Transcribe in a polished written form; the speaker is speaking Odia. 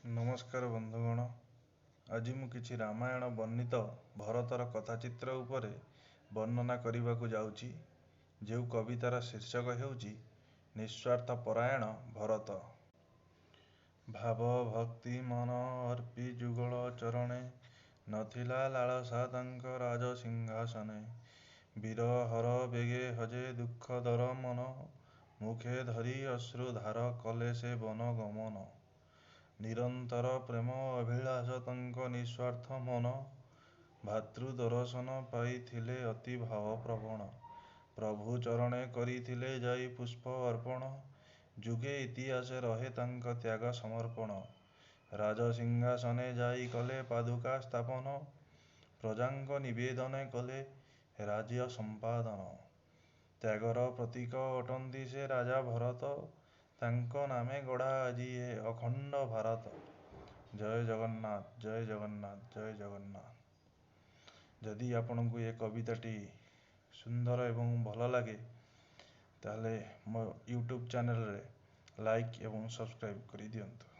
ନମସ୍କାର ବନ୍ଧୁଗଣ, ଆଜି ମୁଁ କିଛି ରାମାୟଣ ବର୍ଣ୍ଣିତ ଭରତର କଥାଚିତ୍ର ଉପରେ ବର୍ଣ୍ଣନା କରିବାକୁ ଯାଉଛି, ଯେଉଁ କବିତାର ଶୀର୍ଷକ ହେଉଛି ନିଃସ୍ୱାର୍ଥ ପରାୟଣ ଭରତ। ଭାବ ଭକ୍ତି ମନ ଅର୍ପି ଯୁଗଳ ଚରଣେ, ନଥିଲା ଲାଳସା ତାଙ୍କ ରାଜ ସିଂହାସନେ। ବୀର ହର ବେଗେ ହଜେ ଦୁଃଖ ଦର ମନ, ମୁଖେ ଧରି ଅଶ୍ରୁଧାର କଲେ ସେ ବନ ଗମନ। ନିରନ୍ତର ପ୍ରେମ ଅଭିଳାଷ ତାଙ୍କ ନିଃସ୍ୱାର୍ଥ ମନ, ଭାତୃ ଦରଶନ ପାଇଥିଲେ ଅତି ଭାବପ୍ରବଣ। ପ୍ରଭୁ ଚରଣେ କରିଥିଲେ ଯାଇ ପୁଷ୍ପ ଅର୍ପଣ, ଯୁଗେ ଇତିହାସେ ରହେ ତାଙ୍କ ତ୍ୟାଗ ସମର୍ପଣ। ରାଜ ସିଂହାସନେ ଯାଇ କଲେ ପାଦୁକା ସ୍ଥାପନ, ପ୍ରଜାଙ୍କ ନିବେଦନେ କଲେ ରାଜ୍ୟ ସମ୍ପାଦନ। ତ୍ୟାଗର ପ୍ରତୀକ ଅଟନ୍ତି ସେ ରାଜା ଭରତ, ତାଙ୍କ ନାମେ ଗଢ଼ା ଆଜି ଏ ଅଖଣ୍ଡ ଭାରତ। ଜୟ ଜଗନ୍ନାଥ, ଜୟ ଜଗନ୍ନାଥ, ଜୟ ଜଗନ୍ନାଥ। ଯଦି ଆପଣଙ୍କୁ ଏ କବିତାଟି ସୁନ୍ଦର ଏବଂ ଭଲ ଲାଗେ, ତାହେଲେ ମୋ ୟୁଟ୍ୟୁବ୍ ଚ୍ୟାନେଲରେ ଲାଇକ୍ ଏବଂ ସବସ୍କ୍ରାଇବ୍ କରିଦିଅନ୍ତୁ।